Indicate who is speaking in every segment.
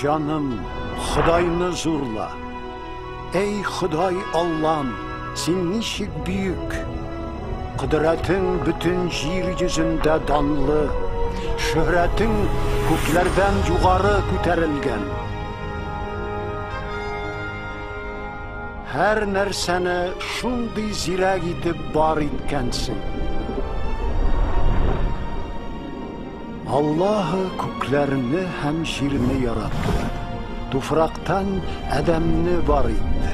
Speaker 1: Җаным, Ходайны зурла. Эй, Ходай Аллам, син ничек бөек! Кодрәтең бөтен җир йөзендә данлы, шөһрәтең күкләрдән югары күтәрелгән. Һәр нәрсәне шундый зирәк итеп бар иткәнсең. Аллаһы күкләрне һәм җирне яратты. Туфрактан Адәмне бар итте.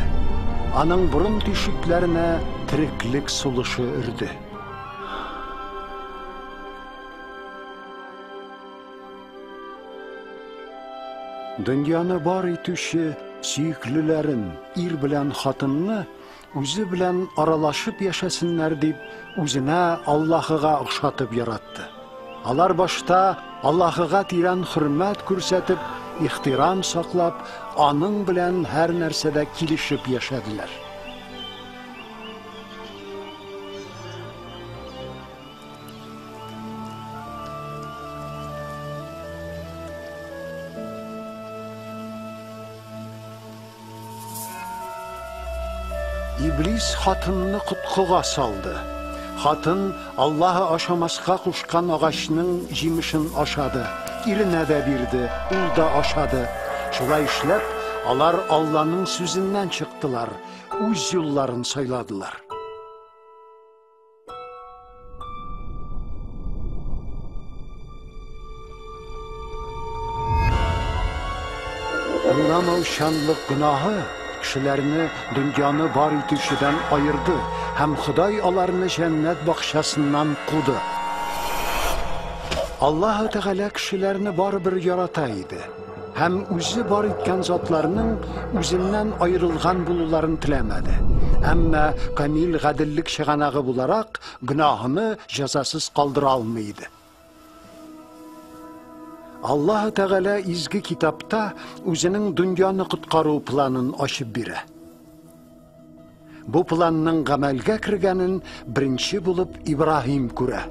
Speaker 1: Аның борын тишекләренә тереклек сулышы өрде. Дөньяны бар итүче сөеклеләрен, ир белән хатынны үзе белән аралашып яшәсеннәр дип, үзенә Аллаһыга охшатып яратты. Алар башта Аллаһыга тирән хөрмәт күрсәтеп, ихтирам саклап, аның белән һәр нәрсәдә килешеп яшәделәр. Иблис хатынны коткыга салды. Хатын Аллаһы ашамаска кушкан агачның җимешен ашады, иренә дә бирде, ул да ашады. Шулай эшләп, алар Алланың сүзеннән чыктылар, үз юлларын сайладылар. Аңламаучанлык гөнаһы кешеләрне дөньяны бар итүчедән аерды һәм Ходай аларны җәннәт бакчасыннан куды. Аллаһы Тәгалә кешеләрне барыбер ярата иде һәм үзе бар иткән затларның үзеннән аерылган булуларын теләмәде. Әмма камил гаделлек чыганагы буларак гөнаһны җәзасыз калдыра алмый иде. Аллаһы Тәгалә изге китапта үзенең дөньяны коткару планын ачып бирә. Бу планның гамәлгә кергәнен беренче булып Ибраһим күрә.